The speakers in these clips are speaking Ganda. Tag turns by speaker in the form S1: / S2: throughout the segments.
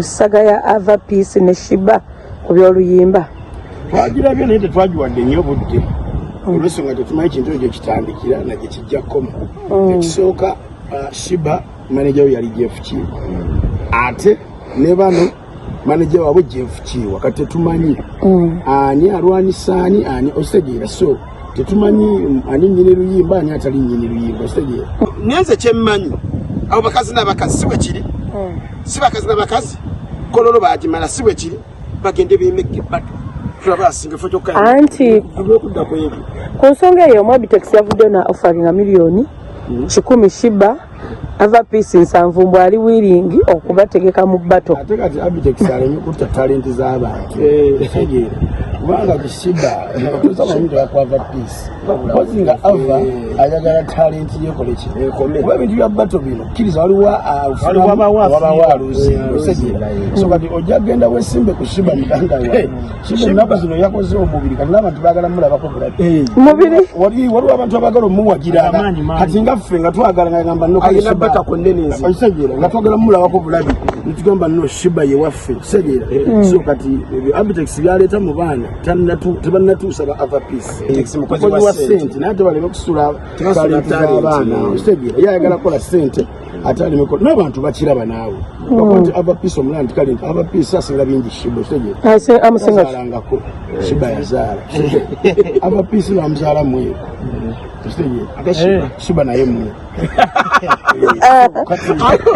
S1: Saga ya Ava Peace ne Sheebah ku by'oluyimba.
S2: Twagirabye naye tetwagiwadde nnyo obudde olw'ensonga tetumanyi kintu ekyo kitandikira na gye kijja kukoma. Ekisooka, Sheebah manager we yali Jeff Kiwa, ate ne bano manager waabwe Jeff Kiwa. Kati tetumanyi ani alwanisa ani ani, okitegeera? So tetumanyi ani nnyini luyimba, ani atali nnyini luyimba, okitegeera?
S3: Nenze kyemmanyi, abo bakazi n'abakazi, si bwe kiri? Si bakazi n'abakazi, Kololo bagimala, si bwe kiri? Bagende bemegge battle, tulaba asinga ffe kyokka.
S1: Anti
S3: okudda ku ebyo.
S1: Ku nsonga eyo, Abitex yavuddeyo na offeringa 100 million Sheebah, Ava Peace 70, mbw ali willing okubategeka mu battle.
S2: Ate kati Abitex aleme kutta talenti z'abantu, tegeera, kubanga ti Sheebah tosamanyi tebakwava Peace kozi nga Ava ayagala talenti yekole ki, kuba ebintu bya battle bino kkiriza waliwo wabawo aluzi, otegeera? So kati ojja kugenda wesimbe ku Sheebah, muganda wa Sheebah, ennaku zino yakoze omubiri, kati n'abantu baagala mulabako bulabi.
S1: Mubiri.
S2: Waliwo abantu abagala omuwagira, kati nga ffe nga twagala nga gamba no.
S3: Alina batako nnene nze.
S2: Okitegeera, nga twagala mulabako bulabi, netugamba no, Sheebah ye waffe, kitegeera? So kati ebyo Abitex byaleeta mu baana tebannatuusa ba Ava Peace.
S3: Abitex mukozi wa
S2: sente, naye tebaleme kusula
S3: Tebasula
S2: talenti z'abaana,
S3: talenti.
S2: okitegeera? Ye ayagala kukola sente, ate aleme n'abantu bakiraba naawe. Bakuba nti Ava Peace omulala nti kale nti Ava Peace asinga bingi Sheebah, okitegeera?
S1: Amusinga.
S2: Yazaalangako, Sheebah yazaala Ava Peace, bamuzaala mweru, okitegeera?
S3: Ate Sheebah.
S2: Sheebah naye mweru.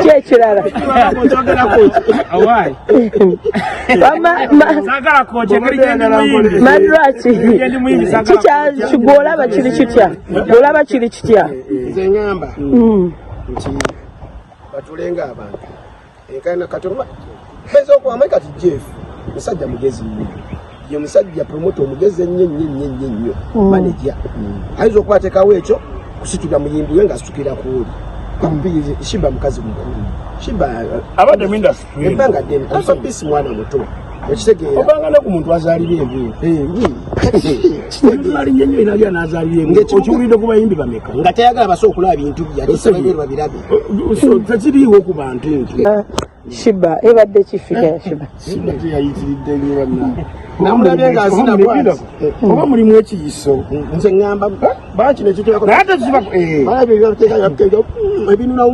S1: Ki ekirala?
S4: Saagala kwokya engeri gye ndi muyimbi.
S1: Madraki.
S4: Gye ndi muyimbi, saagala
S1: Kikya gwolaba kiri kitya? Gwolaba kiri kitya?
S3: Nze ŋŋamba nti batulenga abantu enkana katono bayinza okubamu. Kati Jeff musajja mugezi nnyo, ye musajja promoter omugezi ennyo ennyo ennyo ennyo ennyo, manager. Ayinza okuba ateekawo ekyo kusitula muyimbi we ng'asitukira ku oli. Sheebah mukazi mukulu, Sheebah
S2: abadde mu industry
S3: ebbanga ddene. Ava Peace mwana muto, okitegeera?
S2: Obanga ne ku muntu azaalira ebweru, alinnya nnyo inalya n'azaalira ebweru, okiwulidde ku bayimbi bameka?
S3: Nga tayagala basobola okulaba bintu bye, ate saba ebweru babirabe.
S2: So tekiriiwo ku bantu nti
S1: Sheebah ebadde kifika ya Sheebah.
S2: Sheebah teyayitiridde nnyo banna.
S3: Namulabye ng'azina bw'ati.
S2: Oba mulimu ekiyiso.
S3: Nze ŋŋamba banki nekitulako.
S2: Naye ate kiba
S3: Ebinuna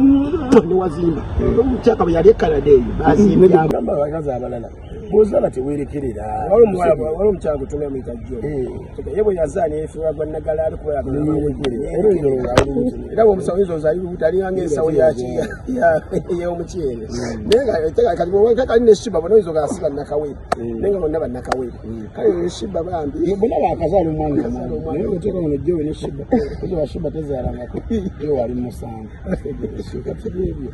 S3: newazimba omukyaka bwe yali e Canada eyo bazimbye.
S2: Gamba abakazi abalala bwozala tewerekerera.
S3: Waliwo omukyala gutumya muyita Jo, ye bwe yazaala neyefiirwa gwa nagala ali kuba. Era bwomusawo oyinza ozaali lubuto, alinga ngaensawo y'omuceere, naye nga kati bw'oba kali ne Sheebah bona oyinza ogasiba nakawere, naye nga bonna bannakawere. Kale ne Sheebah bambi.
S2: Bonna bakazaala omwana, naye oteeka wano Jowe ne Sheebah, oba Sheebah tezaalangako, Jowe ali musanvu. Kati byebyo.